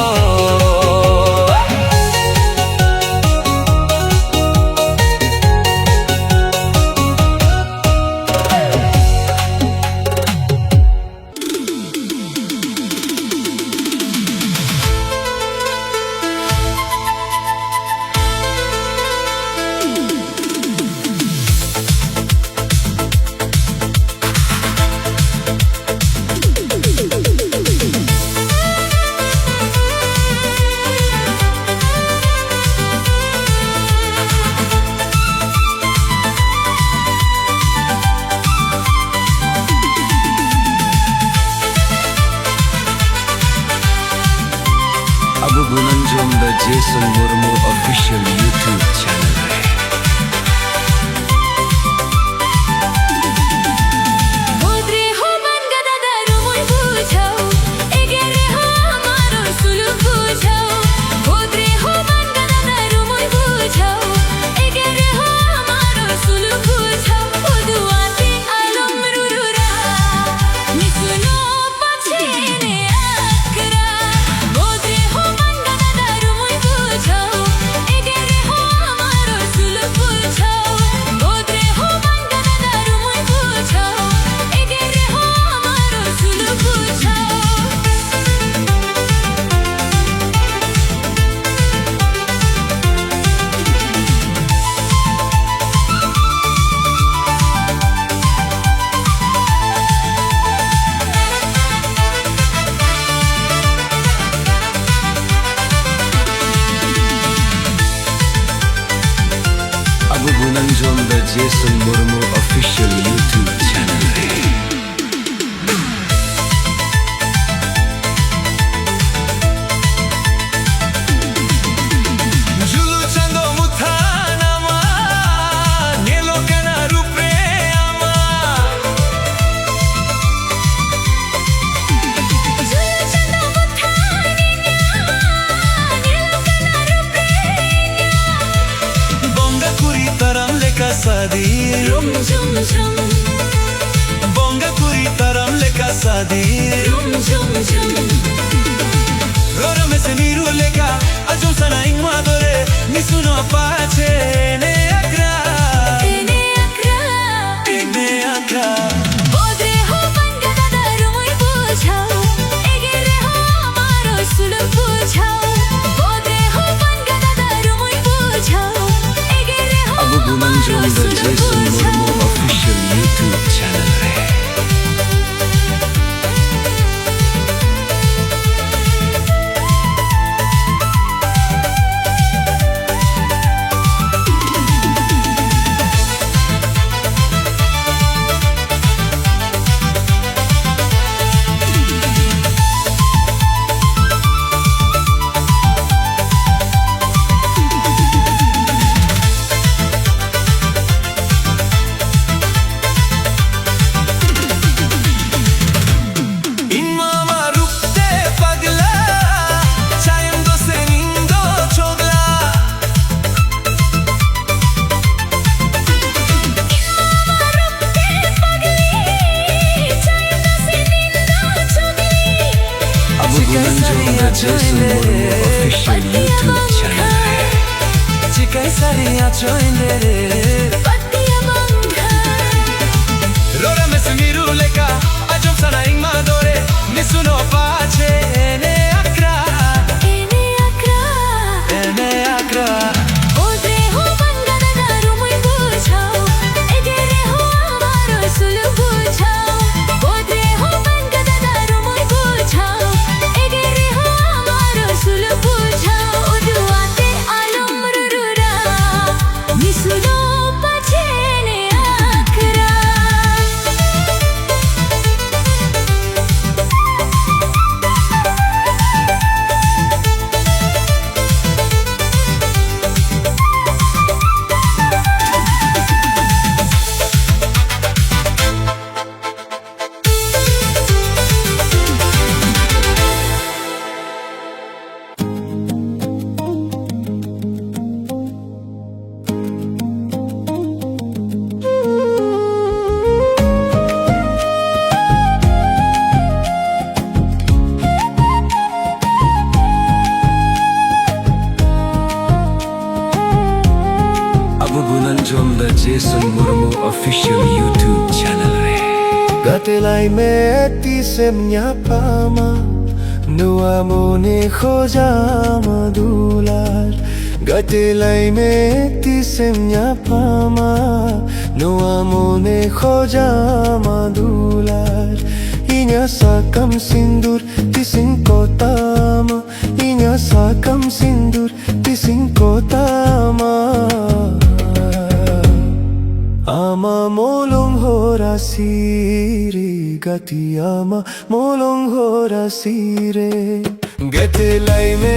ᱟᱵᱚ ᱵᱚᱱ ᱟᱸᱡᱚᱢ ᱫᱟ Jason Murmu official YouTube channel ᱨᱮ᱾ ᱠᱷᱩᱫᱽ ᱨᱮᱦᱚᱸ ᱵᱟᱱ ᱜᱟᱰᱟ ᱫᱟᱜ ᱨᱩᱢᱩᱭ ᱵᱩᱡᱷᱟᱹᱣ, ᱮᱜᱮᱨ ᱨᱮᱦᱚᱸ ᱟᱢᱟᱜ ᱨᱚᱲ ᱥᱩᱞᱩᱠ ᱵᱩᱡᱷᱟᱹᱣ᱾ ᱠᱷᱩᱫᱽ ᱨᱮᱦᱚᱸ ᱵᱟᱱ ᱜᱟᱰᱟ ᱫᱟᱜ ᱨᱩᱢᱩᱭ ᱵᱩᱡᱷᱟᱹᱣ, ᱮᱜᱮᱨ ᱨᱮᱦᱚᱸ ᱟᱢᱟᱜ ᱨᱚᱲ ᱥᱩᱞᱩᱠ ᱵᱩᱡᱷᱟᱹᱣ᱾ ᱩᱫᱩᱜ ᱟᱛᱮ ᱟᱞᱚᱢ ᱨᱩᱨᱩᱨᱟ, ᱱᱤᱥᱩᱱᱚᱜ ᱯᱟᱪᱷᱮ ᱱᱮ ᱟᱠᱨᱟ᱾ ᱠᱷᱩᱫᱽ ᱨᱮᱦᱚᱸ ᱵᱟᱱ ᱜᱟᱰᱟ ᱫᱟᱜ ᱨᱩᱢᱩᱭ ᱵᱩᱡᱷᱟᱹᱣ, ᱵᱚᱸᱜᱟ ᱠᱩᱲᱤ ᱛᱟᱨᱟᱢ ᱞᱮᱠᱟ ᱥᱟᱫᱤ᱾ ᱨᱚᱲ ᱢᱮᱥᱮ ᱢᱤᱨᱩ ᱞᱮᱠᱟ ᱟᱸᱡᱚᱢ ᱥᱟᱱᱟᱧ ᱢᱟ ᱫᱚᱨᱮ ᱱᱤᱥᱩᱱᱚᱜ ᱯᱟᱪᱷᱮ ᱮᱱᱮ ᱟᱠᱷᱲᱟ᱾ ᱮᱱᱮ ᱟᱠᱷᱲᱟ᱾ ᱮᱱᱮ ᱟᱠᱷᱲᱟ᱾ ᱵᱚᱫ ᱨᱮᱦᱚᱸ ᱵᱟᱝ ᱜᱟᱰᱟ ᱫᱟᱜ ᱨᱩᱢᱩᱭ ᱵᱩᱡᱷᱟᱹᱣ᱾ ᱮᱜᱮᱨ ᱨᱮᱦᱚᱸ ᱟᱢᱟᱜ ᱨᱚᱲ ᱥᱩᱞᱩᱠ ᱵᱩᱡᱷᱟᱹᱣ᱾ ᱵᱚᱫ ᱨᱮᱦᱚᱸ ᱵᱟᱝ ᱜᱟᱰᱟ ᱫᱟᱜ ᱨᱩᱢᱩᱭ ᱵᱩᱡᱷᱟᱹᱣ᱾ ᱮᱜᱮᱨ ᱨᱮᱦᱚᱸ ᱟᱵᱚ ᱵᱚᱱ ᱟᱢᱟᱜ ᱨᱚᱲ ᱟᱸᱡᱚᱢ ᱮᱫᱟ ᱥᱩᱞᱩᱠ ᱡᱮᱥᱚᱱ ᱵᱩᱡᱷᱟᱹᱣ᱾ ᱢᱩᱨᱢᱩ Official YouTube channel ᱨᱮ᱾ ᱤᱧ ᱢᱟ ᱟᱢᱟᱜ ᱨᱩᱯ ᱛᱮ ᱯᱟᱜᱽᱞᱟ, ᱪᱟᱭᱮᱢ ᱫᱚ ᱥᱮ ᱤᱧ ᱫᱚ ᱪᱚᱜᱽᱞᱟ᱾ ᱤᱧ ᱢᱟ ᱟᱢᱟᱜ ᱨᱩᱯ ᱛᱮ ᱯᱟᱜᱽᱞᱤ, ᱪᱟᱭᱮᱢ ᱫᱚ ᱥᱮ ᱤᱧ ᱫᱚ ᱪᱚᱜᱽᱞᱤ᱾ ᱟᱵᱚ ᱵᱚᱱ ᱟᱸᱡᱚᱢ ᱮᱫᱟ Jason Murmu Official YouTube channel ᱨᱮ᱾ ᱪᱤᱠᱟᱹᱭ ᱥᱟᱹᱨᱤᱭᱟ ᱪᱚᱭ ᱨᱮ᱾ ᱯᱟᱹᱛᱭᱟᱹᱣ ᱵᱟᱝᱠᱷᱟᱱ᱾ ᱨᱚᱲ ᱢᱮᱥᱮ ᱢᱤᱨᱩ ᱞᱮᱠᱟ, ᱟᱸᱡᱚᱢ ᱥᱟᱱᱟᱧ ᱢᱟ ᱫᱚᱨᱮ, ᱱᱤᱥᱩᱱᱚᱜ ᱯᱟᱪᱷᱮ ᱮᱱᱮ ᱟᱠᱷᱲᱟ᱾ ᱮᱱᱮ ᱟᱠᱷᱲᱟ᱾ ᱮᱱᱮ ᱟᱠᱷᱲᱟ᱾ ᱵᱚᱫ ᱨᱮᱦᱚᱸ ᱵᱟᱝ ᱜᱟᱰᱟ ᱫᱟᱜ ᱨᱩᱢᱩᱭ ᱵᱩᱡᱷᱟᱹᱣ, ᱮᱜᱮᱨ ᱨᱮᱦᱚᱸ ᱟᱢᱟᱜ ᱨᱚᱲ ᱥᱩᱞᱩᱠ ᱵᱩᱡᱷᱟᱹᱣ᱾ ᱵᱚᱫ ᱨᱮᱦᱚᱸ ᱵᱟᱝ ᱜᱟᱰᱟ ᱫᱟᱜ ᱨᱩᱢᱩᱭ ᱵᱩᱡᱷᱟᱹᱣ, ᱮᱜᱮᱨ ᱨᱮᱦᱚᱸ ᱟᱢᱟᱜ ᱨᱚᱲ ᱥᱩᱞᱩᱠ ᱵᱩᱡᱷᱟᱹᱣ᱾ ᱩᱫᱩᱜ ᱟᱛᱮ ᱟᱞᱚᱢ ᱨᱩᱨᱩᱨᱟ, ᱱᱤᱥᱩᱱᱚᱜ ᱯᱟᱪᱷᱮ Official YouTube channel ᱨᱮ᱾ ᱜᱟᱛᱮ ᱞᱟᱹᱭ ᱢᱮ ᱛᱤᱥᱮᱢ ᱧᱟᱯᱟᱢᱟ, ᱱᱚᱣᱟ ᱢᱚᱱᱮ ᱠᱷᱚᱡᱟ ᱟᱢ ᱫᱩᱞᱟᱹᱲ᱾ ᱜᱟᱛᱮ ᱞᱟᱹᱭ ᱢᱮ ᱛᱤᱥᱮᱢ ᱧᱟᱯᱟᱢᱟ, ᱱᱚᱣᱟ ᱢᱚᱱᱮ ᱠᱷᱚᱡᱟ ᱟᱢ ᱫᱩᱞᱟᱹᱲ᱾ ᱤᱧᱟᱹᱜ ᱥᱟᱠᱟᱢ ᱥᱤᱸᱫᱩᱨ ᱛᱤᱥᱤᱧ ᱠᱚᱛᱟᱢᱟ, ᱤᱧᱟᱹᱜ ᱥᱟᱠᱟᱢ ᱥᱤᱸᱫᱩᱨ ᱛᱤᱥᱤᱧ ᱠᱚᱛᱟᱢᱟ᱾ ᱟᱢᱟᱜ ᱢᱚᱞᱚᱝ ᱦᱚᱨᱟᱥᱤ ᱨᱮ ᱜᱟᱛᱮ, ᱟᱢᱟᱜ ᱢᱚᱞᱚᱝ ᱦᱚᱨᱟᱥᱤ ᱨᱮ᱾ ᱜᱟᱛᱮ ᱞᱟᱹᱭ ᱢᱮ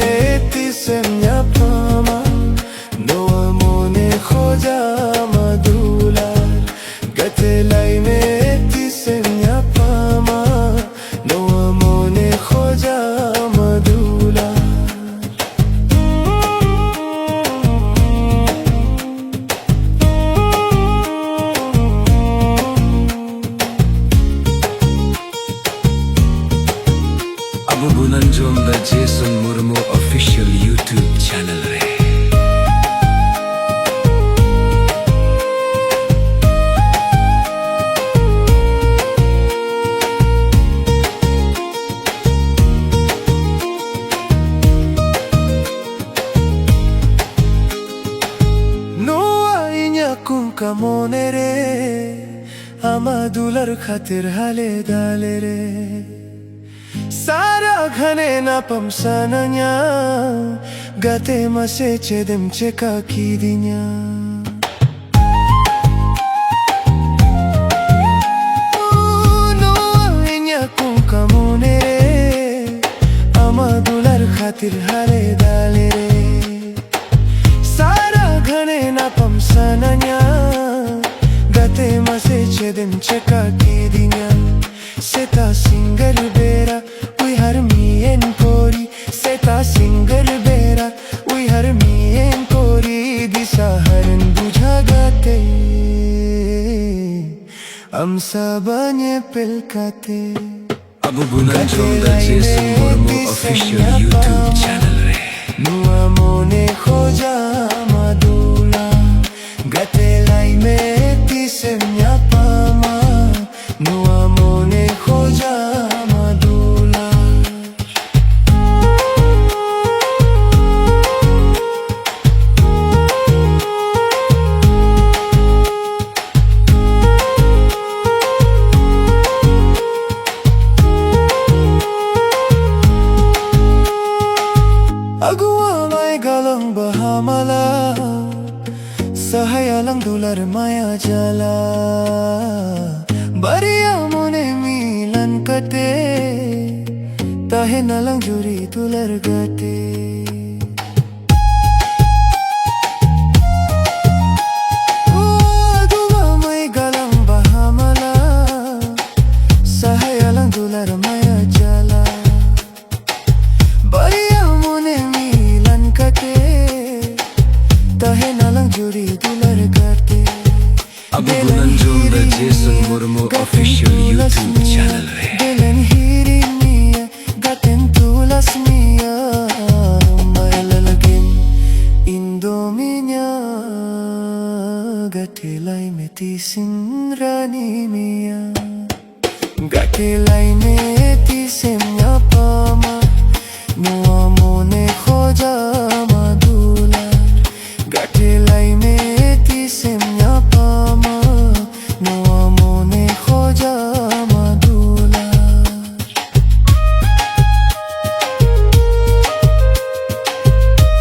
ᱛᱤᱥᱮᱢ ᱧᱟᱯᱟᱢᱟ, ᱱᱚᱣᱟ ᱢᱚᱱᱮ ᱠᱷᱚᱡᱟ ᱟᱢ ᱫᱩᱞᱟᱹᱲ᱾ ᱜᱟᱛᱮ ᱞᱟᱹᱭ ᱢᱮ ᱛᱤᱥᱮᱢ ᱧᱟᱯᱟᱢᱟ, ᱱᱚᱣᱟ ᱢᱚᱱᱮ ᱠᱷᱚᱡᱟ ᱟᱢ ᱫᱩᱞᱟᱹᱲ᱾ ᱟᱵᱚ ᱵᱚᱱ ᱟᱸᱡᱚᱢ ᱫᱟ Jason Murmu Official YouTube channel ᱨᱮ᱾ ᱱᱚᱣᱟ ᱤᱧᱟᱹᱜ ᱠᱩᱝᱠᱟ ᱢᱚᱱᱮ ᱨᱮ, ᱟᱢᱟᱜ ᱫᱩᱞᱟᱹᱲ ᱠᱷᱟᱹᱛᱤᱨ ᱦᱟᱞᱮ ᱰᱟᱞᱮ ᱨᱮ᱾ ᱥᱟᱨᱟ ᱜᱷᱟᱱᱮ ᱧᱟᱯᱟᱢ ᱥᱟᱱᱟᱧᱟ, ᱜᱟᱛᱮ ᱢᱟᱥᱮ ᱪᱮᱫᱮᱢ ᱪᱮᱠᱟ ᱠᱤᱫᱤᱧᱟ᱾ ᱱᱚᱣᱟ ᱤᱧᱟᱹᱜ ᱠᱩᱝᱠᱟ ᱢᱚᱱᱮ ᱨᱮ, ᱟᱢᱟᱜ ᱫᱩᱞᱟᱹᱲ ᱠᱷᱟᱹᱛᱤᱨ ᱦᱟᱞᱮ ᱰᱟᱞᱮ ᱨᱮ᱾ ᱥᱟᱨᱟ ᱜᱷᱟᱱᱮ ᱧᱟᱯᱟᱢ ᱥᱟᱱᱟᱧᱟ, ᱜᱟᱛᱮ ᱢᱟᱥᱮ ᱪᱮᱫᱮᱢ ᱪᱮᱠᱟ ᱠᱤᱫᱤᱧᱟ᱾ ᱥᱮᱛᱟᱜ ᱥᱤᱸᱜᱟᱹᱲ ᱵᱮᱲᱟ ᱩᱭᱦᱟᱹᱨ ᱢᱤᱭᱟᱹᱧ ᱯᱚᱨᱤ, ᱥᱮᱛᱟᱜ ᱥᱤᱸᱜᱟᱹᱲ ᱵᱮᱲᱟ ᱩᱭᱦᱟᱹᱨ ᱢᱤᱭᱟᱹᱧ ᱯᱚᱨᱤ, ᱫᱤᱥᱟᱹ ᱦᱟᱨᱮᱱ ᱵᱩᱡᱷᱟ ᱜᱟᱛᱮ, ᱟᱢ ᱥᱟᱵᱟ ᱧᱮᱯᱮᱞ ᱠᱟᱛᱮ᱾ ᱟᱵᱚ ᱵᱚᱱ ᱟᱸᱡᱚᱢ ᱫᱟ Jason Murmu Official YouTube channel ᱨᱮ᱾ ᱱᱚᱣᱟ ᱢᱚᱱᱮ ᱠᱷᱚᱡᱟ ᱟᱢ ᱫᱩᱞᱟᱹᱲ᱾ ᱜᱟᱛᱮ ᱞᱟᱹᱭ ᱢᱮ ᱛᱤᱥᱮᱢ ᱢᱟᱭᱟ ᱡᱟᱞᱟ, ᱵᱟᱨᱭᱟ ᱢᱚᱱᱮ ᱢᱤᱞᱟᱱ ᱠᱟᱛᱮ, ᱛᱟᱦᱮᱱᱟᱞᱟᱝ ᱡᱩᱨᱤ ᱫᱩᱞᱟᱹᱲ ᱜᱟᱛᱮ᱾ ᱚ ᱟᱹᱜᱩᱣᱟᱢᱟᱹᱭ ᱜᱟᱞᱟᱝ ᱵᱟᱦᱟ ᱢᱟᱞᱟ, ᱥᱟᱦᱟᱭᱟᱞᱟᱝ ᱫᱩᱞᱟᱹᱲ ᱢᱟᱭᱟ ᱡᱟᱞᱟ᱾ ᱵᱟᱨᱭᱟ ᱢᱚᱱᱮ ᱢᱤᱞᱟᱱ ᱠᱟᱛᱮ, ᱛᱟᱦᱮᱱᱟᱞᱟᱝ ᱡᱩᱨᱤ ᱫᱩᱞᱟᱹᱲ ᱜᱟᱛᱮ᱾ ᱟᱵᱚ ᱵᱚᱱ ᱟᱸᱡᱚᱢ ᱫᱟ Jason Murmu official YouTube channel ᱨᱮ᱾ ᱫᱮᱞᱮᱱ ᱦᱤᱨᱤᱧ ᱢᱮᱭᱟ, ᱜᱟᱛᱮᱧ ᱛᱩᱞᱟᱥ ᱢᱮᱭᱟ, ᱢᱟᱭᱞᱟ ᱞᱟᱹᱜᱤᱫ ᱤᱧ ᱫᱚ ᱢᱤᱧᱟ, ᱜᱟᱛᱮ ᱞᱟᱹᱭ ᱢᱮ ᱛᱤᱥᱤᱧ ᱨᱟᱹᱱᱤ ᱢᱮᱭᱟ᱾ ᱜᱟᱛᱮ ᱞᱟᱹᱭ ᱢᱮ ᱛᱤᱥᱮᱢ ᱧᱟᱯᱟᱢᱟ, ᱱᱚᱣᱟ ᱢᱚᱱᱮ ᱠᱷᱚᱡᱟᱢᱟ ᱫᱩᱞᱟᱹᱲ᱾ ᱜᱟᱛᱮ ᱞᱟᱹᱭ ᱢᱮ ᱛᱤᱥᱮᱢ ᱧᱟᱯᱟᱢᱟ, ᱱᱚᱣᱟ ᱢᱚᱱᱮ ᱠᱷᱚᱡᱟᱢᱟ ᱫᱩᱞᱟᱹᱲ᱾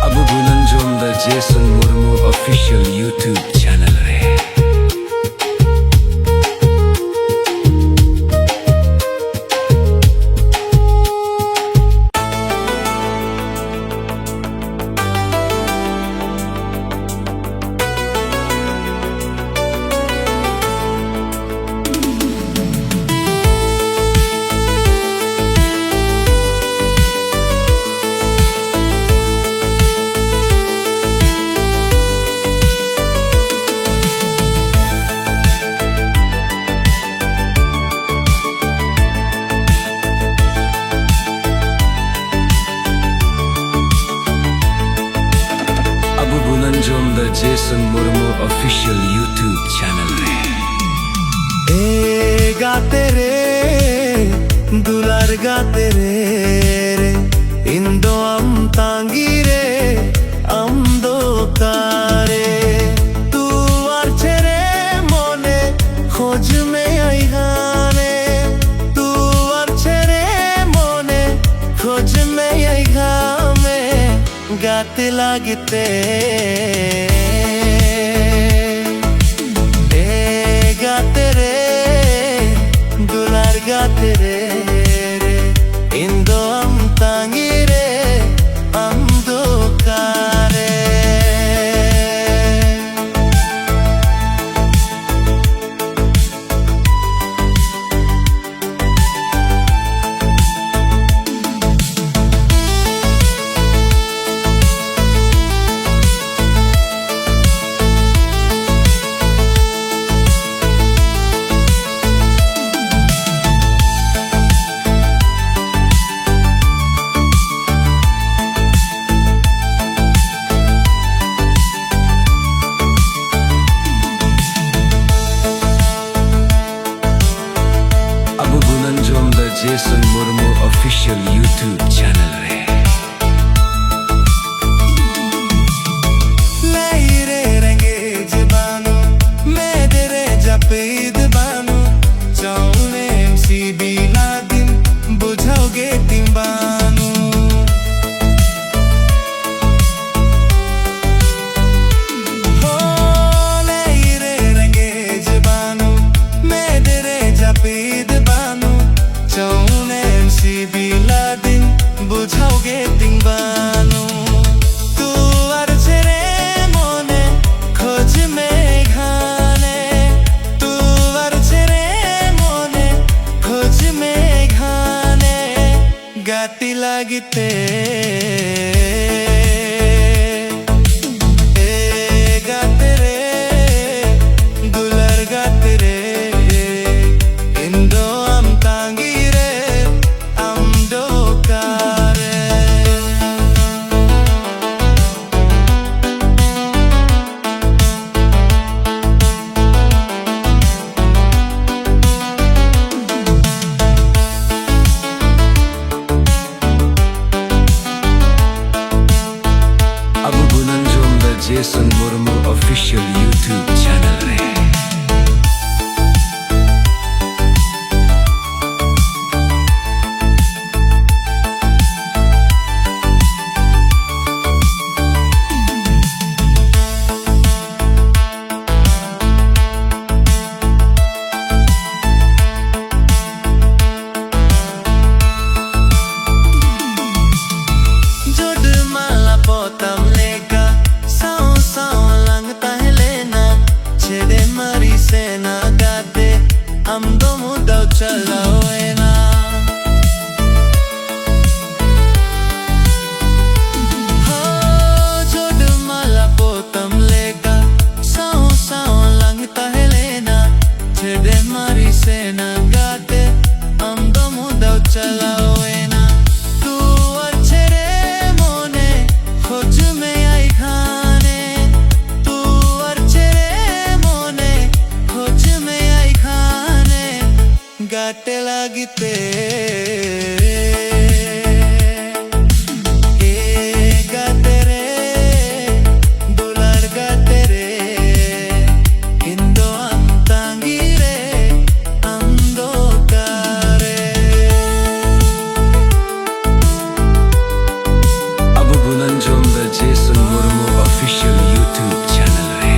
ᱟᱵᱚ ᱵᱚᱱ ᱟᱸᱡᱚᱢ ᱫᱟ Jason Murmu official YouTube channel ᱨᱮ᱾ ᱟᱵᱚ ᱵᱚᱱ ᱟᱸᱡᱚᱢ ᱫᱟ Jason Murmu official YouTube channel ᱨᱮ᱾ ᱮ ᱜᱟᱛᱮ ᱨᱮ, ᱫᱩᱞᱟᱹᱲ ᱜᱟᱛᱮ ᱨᱮ, ᱤᱧ ᱫᱚ ᱟᱢ ᱛᱟᱺᱜᱤ ᱨᱮ, ᱟᱢ ᱫᱚ ᱚᱠᱟᱨᱮ? ᱛᱩᱣᱟᱨ ᱪᱮᱨᱮ ᱢᱚᱱᱮ ᱠᱷᱚᱡᱽ ᱢᱮᱭᱟᱭ ᱜᱷᱟᱢᱮ, ᱛᱩᱣᱟᱨ ᱪᱮᱨᱮ ᱢᱚᱱᱮ ᱠᱷᱚᱡᱽ ᱢᱮᱭᱟᱭ ᱜᱷᱟᱢᱮ, ᱜᱟᱛᱮ ᱞᱟᱹᱜᱤᱫ ᱛᱮ᱾ ᱨᱮ, ᱤᱧ ᱫᱚ ᱟᱢ ᱛᱟᱺᱜᱤ ᱨᱮ, ᱟᱢ ᱫᱚ ᱚᱠᱟᱨᱮ? ᱟᱵᱚ ᱵᱚᱱ ᱟᱸᱡᱚᱢ ᱫᱟ Jason Murmu Official YouTube channel ᱨᱮ᱾ ᱞᱟᱹᱭ ᱨᱮ ᱨᱮᱸᱜᱮᱡ ᱵᱟᱹᱱᱩᱜ, ᱢᱮᱫ ᱨᱮ ᱡᱟᱹᱯᱤᱫ ᱵᱟᱹᱱᱩᱜ, ᱪᱟᱣᱞᱮᱢ ᱥᱤᱵᱤᱞᱟ ᱫᱤᱱ, ᱵᱩᱡᱷᱟᱹᱣ ᱜᱮ ᱛᱤᱧ ᱵᱟᱹᱱᱩᱜ᱾ ᱦᱚ, ᱞᱟᱹᱭ ᱨᱮ ᱨᱮᱸᱜᱮᱡ ᱵᱟᱹᱱᱩᱜ, ᱢᱮᱫ ᱨᱮ ᱡᱟᱹᱯᱤᱫ ᱵᱟᱹᱱᱩᱜ, ᱪᱟᱣᱞᱮᱢ ᱥᱤᱵᱤᱞᱟ ᱫᱤᱱ, ᱵᱩᱡᱷᱟᱹᱣ ᱜᱮ ᱛᱤᱧ ᱵᱟᱹᱱᱩᱜ᱾ ᱛᱩᱣᱟᱨ ᱪᱮᱨᱮ ᱢᱚᱱᱮ ᱠᱷᱚᱡᱽ ᱢᱮ ᱜᱷᱟᱱᱮ, ᱛᱩᱣᱟᱨ ᱪᱮᱨᱮ ᱢᱚᱱᱮ ᱠᱷᱚᱡᱽ ᱢᱮ ᱜᱷᱟᱱᱮ, ᱜᱟᱛᱮ ᱞᱟᱹᱜᱤᱫ ᱛᱮ᱾ ᱮ ᱜᱟᱛᱮ ᱨᱮ, ᱫᱩᱞᱟᱹᱲ ᱜᱟᱛᱮ ᱨᱮ, ᱤᱧ ᱫᱚ ᱟᱢ ᱛᱟᱺᱜᱤ ᱨᱮ, ᱟᱢ ᱫᱚ ᱚᱠᱟᱨᱮ? ᱟᱢ ᱫᱚ ᱢᱩᱫᱟᱹᱣ ᱪᱟᱞᱟᱣᱮᱱᱟ᱾ ᱦᱳ, ᱡᱚᱰ ᱢᱟᱞᱟ ᱯᱚᱛᱟᱢ ᱞᱮᱠᱟ ᱥᱟᱶ ᱥᱟᱶ ᱞᱟᱝ ᱛᱟᱦᱮᱸ ᱞᱮᱱᱟ᱾ ᱪᱷᱮᱰᱮ ᱢᱟᱨᱤ ᱥᱮᱱᱟ ᱜᱟᱛᱮ, ᱟᱢ ᱫᱚ ᱢᱩᱫᱟᱹᱣ ᱪᱟᱞᱟᱣᱮᱱᱟ᱾ ᱛᱩᱣᱟᱨ ᱪᱷᱮᱨᱮ ᱢᱚᱱᱮ ᱠᱷᱚᱡᱽ ᱢᱮᱭᱟᱭ ᱠᱷᱟᱱᱮ, ᱛᱩᱣᱟᱨ ᱪᱷᱮᱨᱮ ᱢᱚᱱᱮ ᱠᱷᱚᱡᱽ ᱢᱮᱭᱟᱭ ᱠᱷᱟᱱᱮ, ᱜᱟᱛᱮ ᱞᱟᱹᱜᱤᱫ ᱛᱮ᱾ ᱮ ᱜᱟᱛᱮ ᱨᱮ, ᱫᱩᱞᱟᱹᱲ ᱜᱟᱛᱮ ᱨᱮ, ᱤᱧ ᱫᱚ ᱟᱢ ᱛᱟᱺᱜᱤ ᱨᱮ, ᱟᱢ ᱫᱚ ᱚᱠᱟᱨᱮ? ᱟᱵᱚ ᱵᱚᱱ ᱟᱸᱡᱚᱢ ᱫᱟ Jason Murmu Official YouTube channel ᱨᱮ᱾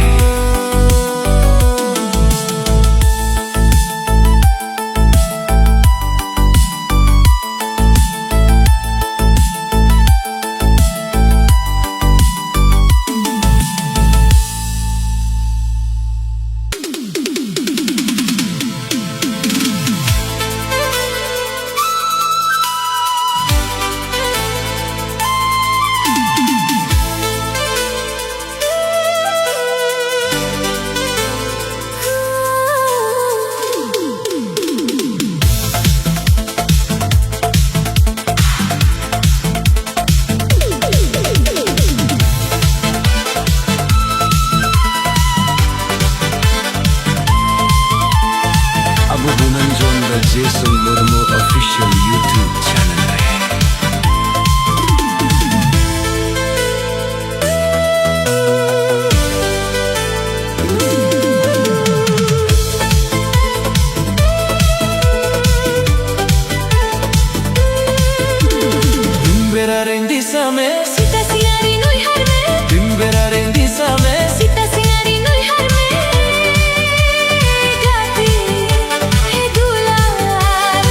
ᱟᱵᱚ ᱵᱚᱱ ᱟᱸᱡᱚᱢ ᱫᱟ Jason Murmu Official YouTube channel ᱨᱮ᱾ ᱫᱤᱱ ᱵᱮᱲᱟ ᱨᱮᱧ ᱫᱤᱥᱟᱹ ᱢᱮ᱾ ᱥᱮᱛᱟᱜ ᱥᱤᱸᱜᱟᱹᱲᱤᱧ ᱩᱭᱦᱟᱹᱨ ᱢᱮ᱾ ᱫᱤᱱ ᱵᱮᱲᱟ ᱨᱮᱧ ᱫᱤᱥᱟᱹ ᱢᱮ᱾ ᱥᱮᱛᱟᱜ ᱥᱤᱸᱜᱟᱹᱲᱤᱧ ᱩᱭᱦᱟᱹᱨ ᱢᱮ᱾ ᱜᱟᱛᱮ, ᱦᱮ ᱫᱩᱞᱟᱹᱲ᱾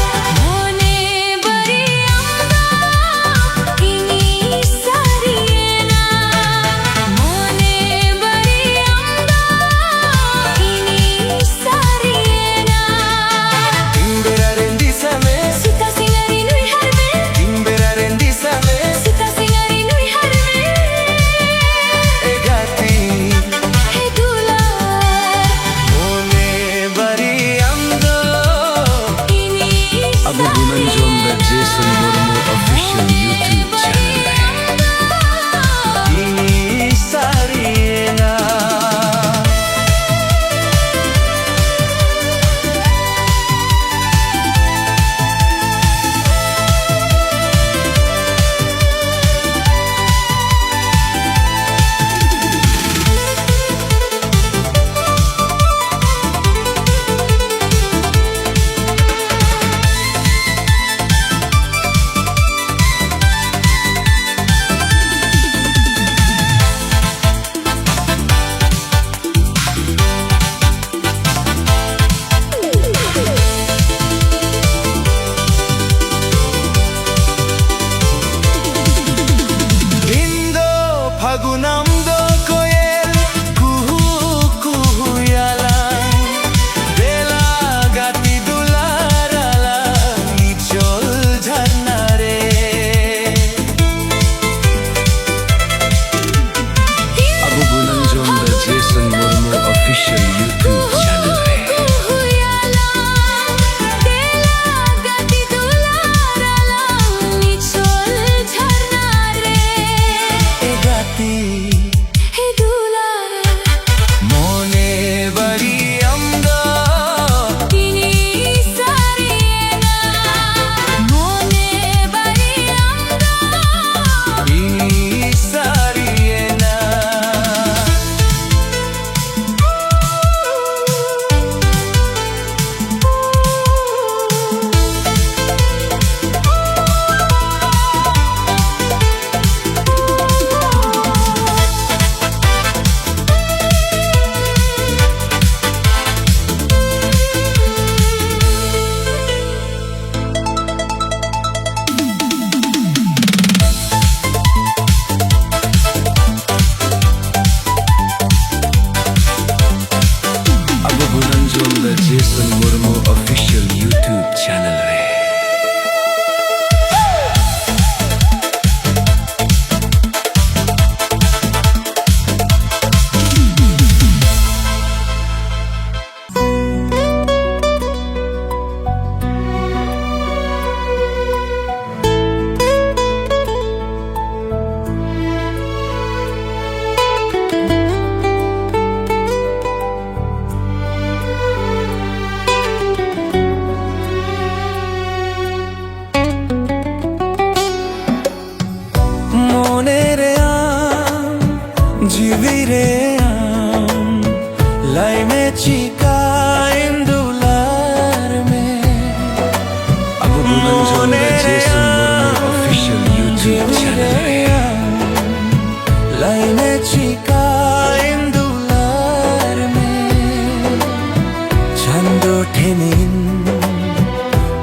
ᱤᱧ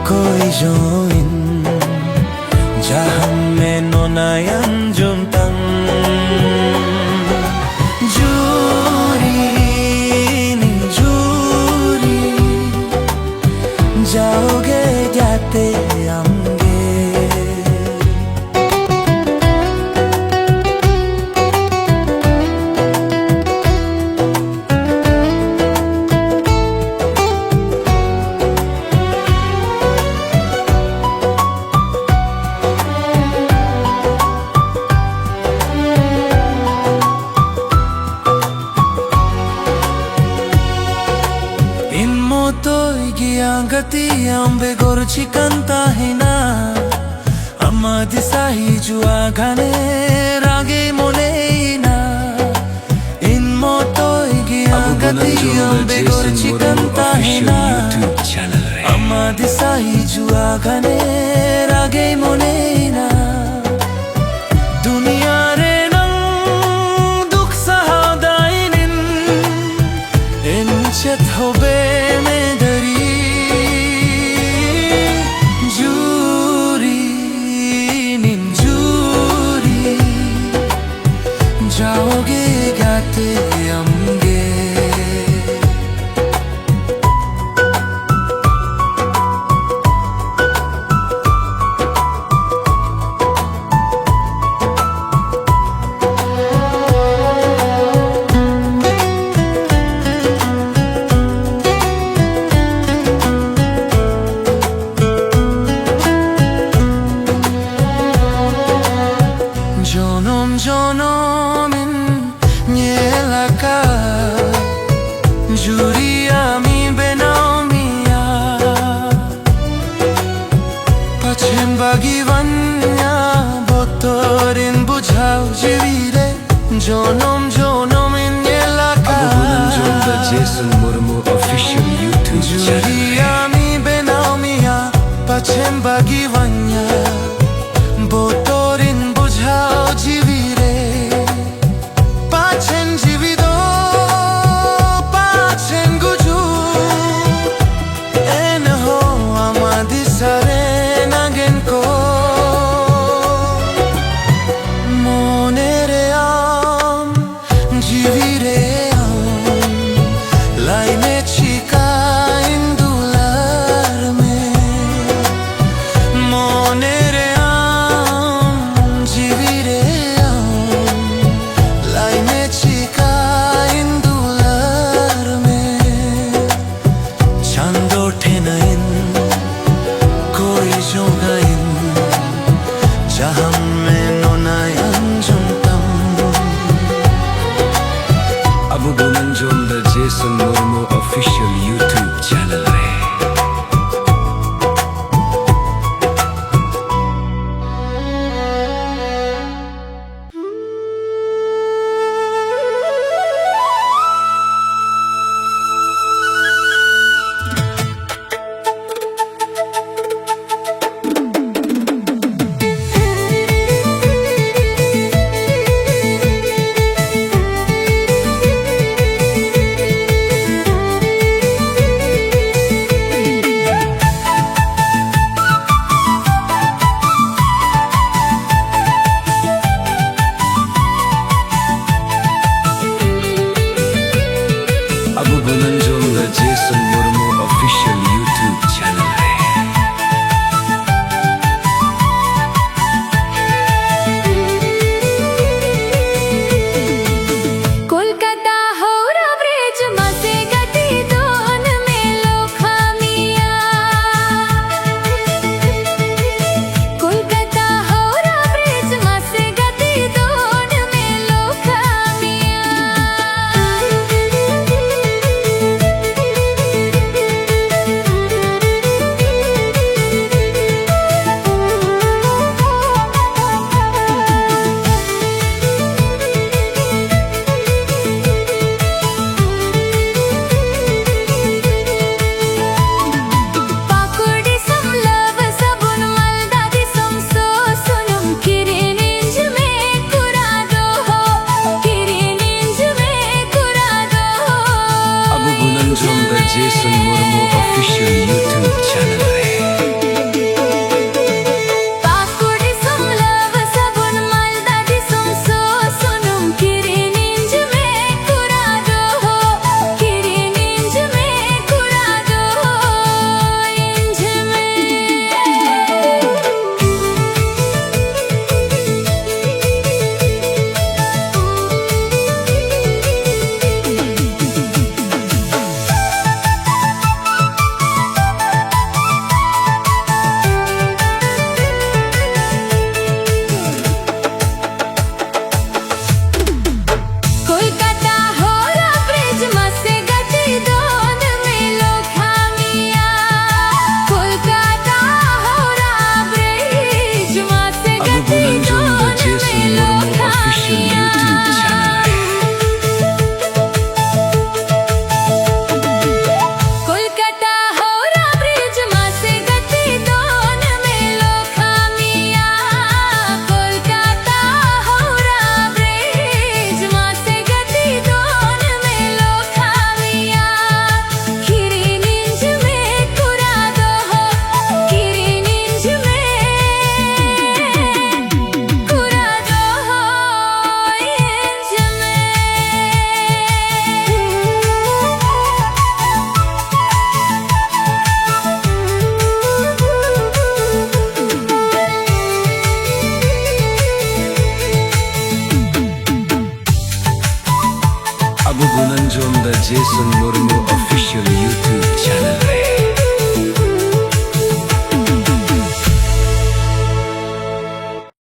ᱠᱚᱭ ᱡᱚᱝ ᱤᱧ, ᱡᱟᱦᱟᱸᱢ ᱢᱮᱱ ᱚᱱᱟᱭ ᱟᱸᱡᱚᱢ ᱛᱟᱢ᱾ ᱡᱩᱨᱤ, ᱡᱩᱨᱤ, ᱡᱟᱣᱜᱮ ᱜᱟᱛᱮ ᱟᱢᱜᱮ᱾ ᱤᱧ ᱢᱚᱛᱚᱭ ᱜᱮᱭᱟ ᱜᱟᱛᱮ, ᱟᱢ ᱵᱮᱜᱚᱨ ᱪᱤᱠᱟᱹᱧ ᱛᱟᱦᱮᱱᱟ? ᱟᱢᱟᱜ ᱫᱤᱥᱟᱹ ᱦᱤᱡᱩᱜᱼᱟ ᱜᱷᱟᱱᱮ ᱨᱟᱜᱮ ᱢᱚᱱᱮᱭᱮᱱᱟ᱾ ᱤᱧ ᱢᱚᱛᱚᱭ ᱜᱮᱭᱟ ᱟᱵᱚ ᱜᱟᱛᱮ, ᱵᱚᱱᱟᱧᱡᱚᱱ ᱟᱢ ᱫᱟ ᱵᱮᱜᱚᱨ ᱡᱮᱥᱚᱱ ᱪᱤᱠᱟᱹᱧ ᱢᱩᱨᱢᱩ ᱚᱯᱷᱤᱥᱤᱭᱟᱞ ᱛᱟᱦᱮᱱᱟ? YouTube ᱪᱮᱱᱮᱞ ᱨᱮ᱾ ᱟᱢᱟᱜ ᱫᱤᱥᱟᱹ ᱦᱤᱡᱩᱜᱼᱟ ᱜᱷᱟᱱᱮ ᱨᱟᱜᱮ ᱢᱚᱱᱮᱭᱮᱱᱟ᱾ ᱫᱩᱱᱤᱭᱟᱹ ᱨᱮᱱᱟᱝ ᱫᱩᱠ ᱥᱟᱦᱟᱣ ᱫᱟᱭᱱᱤᱱ, ᱮᱱ ᱪᱮᱫ ᱦᱚᱵᱮ ᱢᱮ ᱫᱟᱨᱤ᱾ ᱡᱩᱨᱤ, ᱱᱤᱱ ᱡᱩᱨᱤ, ᱡᱟᱣᱜᱮ ᱜᱟᱛᱮ ᱟᱢᱜᱮ᱾ ᱡᱚᱱᱚᱢ ᱡᱚᱱᱚᱢ ᱤᱧ ᱧᱮᱞ ᱟᱠᱟᱫ ᱡᱩᱨᱤ ᱟᱢᱤᱧ ᱵᱮᱱᱟᱣ ᱢᱮᱭᱟ᱾ ᱯᱟᱪᱷᱮᱢ ᱵᱟᱹᱜᱤᱣᱟᱹᱧᱟ ᱵᱚᱛᱚᱨᱤᱧ ᱵᱩᱡᱷᱟᱹᱣ ᱡᱤᱣᱤ ᱨᱮ᱾ ᱡᱚᱱᱚᱢ ᱡᱚᱱᱚᱢ ᱤᱧ ᱧᱮᱞ ᱟᱠᱟᱫ ᱟᱵᱚ ᱵᱚᱱᱟᱧᱡᱚᱱ ᱫᱟ Jason Murmu official YouTube channel ᱨᱮ᱾ ᱡᱩᱨᱤ ᱟᱢᱤᱧ ᱵᱮᱱᱟᱣ ᱢᱮᱭᱟ, ᱯᱟᱪᱷᱮᱢ ᱵᱟᱹᱜᱤᱣᱟᱹᱧᱟ ᱵᱚᱛᱚᱨᱤᱧ ᱵᱩᱡᱷᱟᱹᱣ ᱡᱤᱣᱤ ᱨᱮ᱾ ᱯᱟᱪᱷᱮᱱ ᱡᱤᱣᱤ ᱫᱚ ᱯᱟᱪᱷᱮᱱ ᱜᱩᱡᱩᱜ, ᱫᱟ Jason Murmu official YouTube channel ᱨᱮ᱾